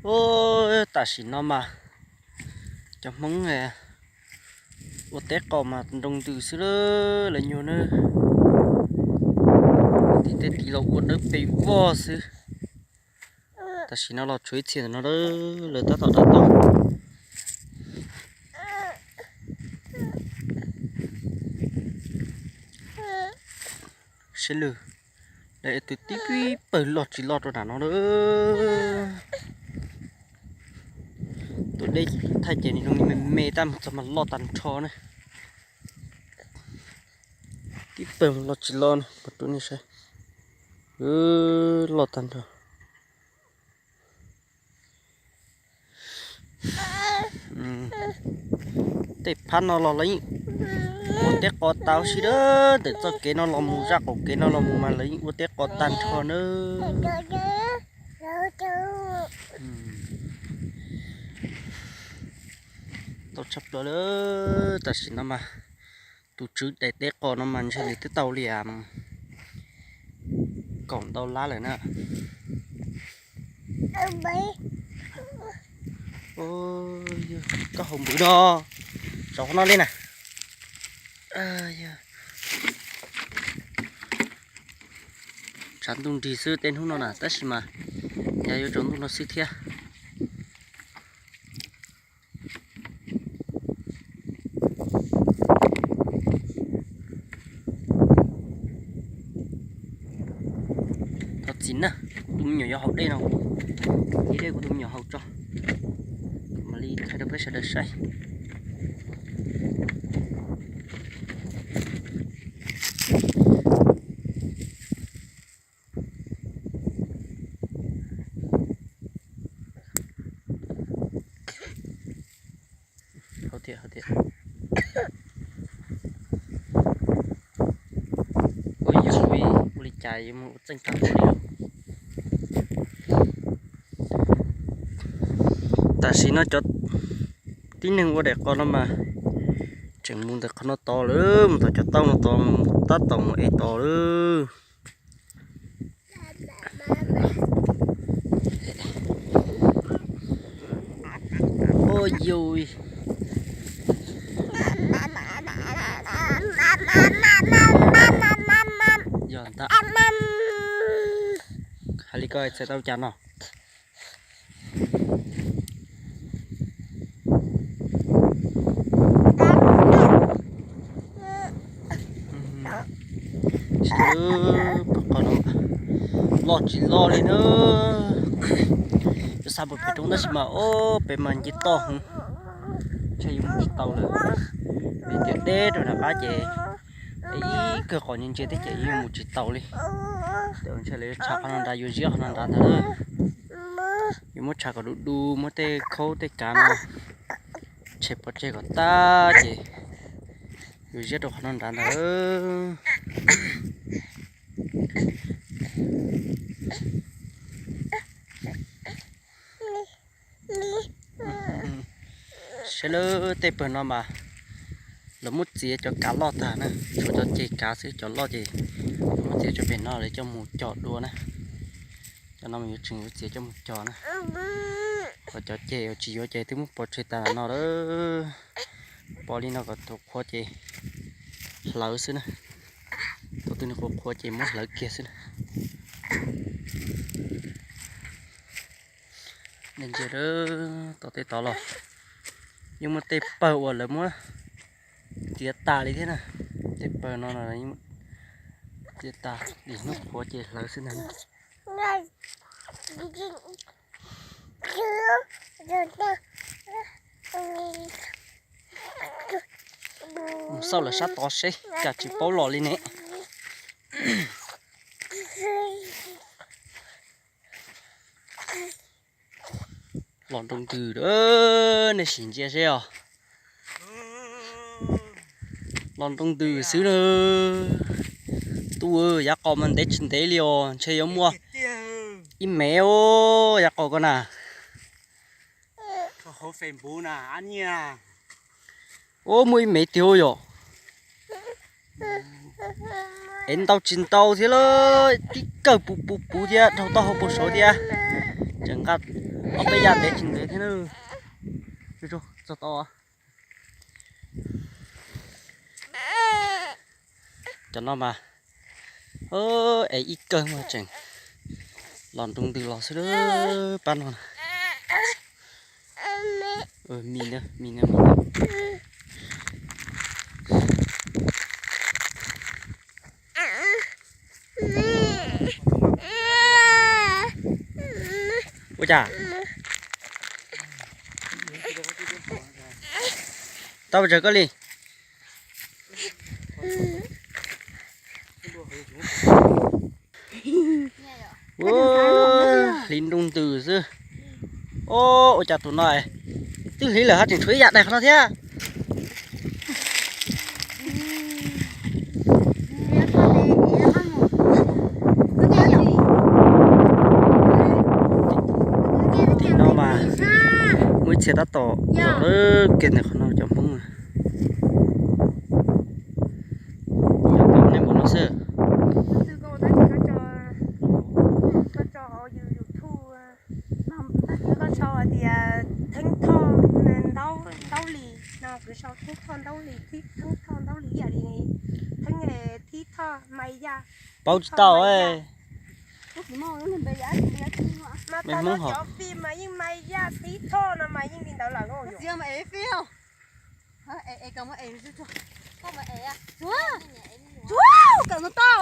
Tam sim no mas cov Hmoob ua teb qos mas nroo ntws xwb lawv nyuag na. Tim tej tim los ua dawb pes vog xwb. Tam sim no los tshuav ib txhia ntawm no lawv tab tom dawb tau. Seb lwm, lawv tus tib pawg loj tsis loj rau nram no lawm. Tus dej thaij ces nws zoo li me me tab mus txog mas loj tag nrho na. Tib pawg loj tsis loj na, pom rau nej saib. Loj tag nrho. Tej phab no los lawv yeej ua teb qos tau si dab ntawm txoj kev no los mus, zaj qaum kev no los mus mas lawv yeej ua teb qos tag nrho na. Tau tshaj plaws lawm, tam sim no mas tus tswv daim teb qos no mas ntshe nws twb tau li kaum ntau lab lawm na. Koj haus npwv no, tsaus no li na. Tshav ntuj nrig xwb tej hnub no na, tab sis mas yav yuav tsaus ntuj no xwb thiab. Thov txim na, kuv tus me nyuam yuav haus dej no, ib dej kuv tus me nyuam haus tso, mam li thaij rau peb sawv daws saib. Haus thiab, haus thiab. Ua yus ua li cas yuav mus ua txeej kab li. Tam sim no cov tib neeg ua daim qos no mas tseem mus ntawm qhov no tod lawm, mus tom cov taub no tod mus tab tom mus ev tod lawm. Ua yus, yog ntag, hais li ko txhais tau cas no. Loj tsis loj li na. Yuav xa mus pem roob tab sis mas ob peb mas nce toj heev, ntshe yuav mus tsis tau lawm. Vim tias deb rau nram qab ces ib kawg qos ntsia ntsia thiab ces yuav mus tsis tau li. Ces ntshe lawv yuav tshav qhov no nrad, yuav ziab qhov no nrad ntag. Yuav muab tshav kom du du, muab tej khaub tej kav no tshem pov tseg kom tag ces yuav ziab rau qhov no nrad ntag. Saib lawm, tej pawg no mas lawv muab txiav cov kav loj tag na, tshuav cov ceg kav xwb, cov loj ces muab txiav tsawg pem no lawv coj mus cog dua na. Cov no mas yuav tseem yuav txiav coj mus cog na. Kom cov ceg uas tsis yuav ces twb muab pov tseg tas no lawm. Pov li no kom thaum qhuav ces hlawv xwb na. Thaum twg nws qhuav qhuav ces muab hlawv kiag xwb na. Ntsia tom tej tod los yeej muaj tej pawg uas lawv muab txiav tas li thiab na. Tej pawg no txiav tas, ib hnub qhuav ces hlawv xwb ntag. Mus xauj lawv sab tod seb cas tsis paub los li ne. Los nroo ntws, nej sim ntsia seb os. Los nroo ntws xwb na. Tub, yav qos mas ntev tsis ntev li os, ntshe yuav muaj ib mev os, yav qos ko na. Ua muaj ib mev tiag yom. Es ntau tsis ntau thiab lawm, tib kawg puv puv puv thiab dhau taub hau puag saud thiab. Tseem nqa Ob peb yam ntev tsis ntev thiab na. Txog tau. Cov no mas, es ib kawg mas tseem los nroo ntws los xwb pab no. Mi, mi, mi. Ua cas? Tau pes tsawg koj li? Hliv nroo ntws xwb. Ua cas tus no twb hliv lawm ho tseem tshuav ib yam daig qhov no thiab. Tim no mas muaj ib txhia tab tom zov lawm kiag ntawm qhov no cov Hmoob. Cov tau nej npaum no xwb. Koj sau hais tias Theeb Thoj Ntaub Lis no, kuv sau Theeb Thoj Ntaub Lis, Theeb Thoj Ntaub Lis ib yam li Theeb, Thib Thoj Maiv Yaj. Paub tsis tau. Mas tas no cov fij mas yeej Maiv Yaj Thib Thoj no mas yeej li ntawd lawm. Tsuav, kawm no tau.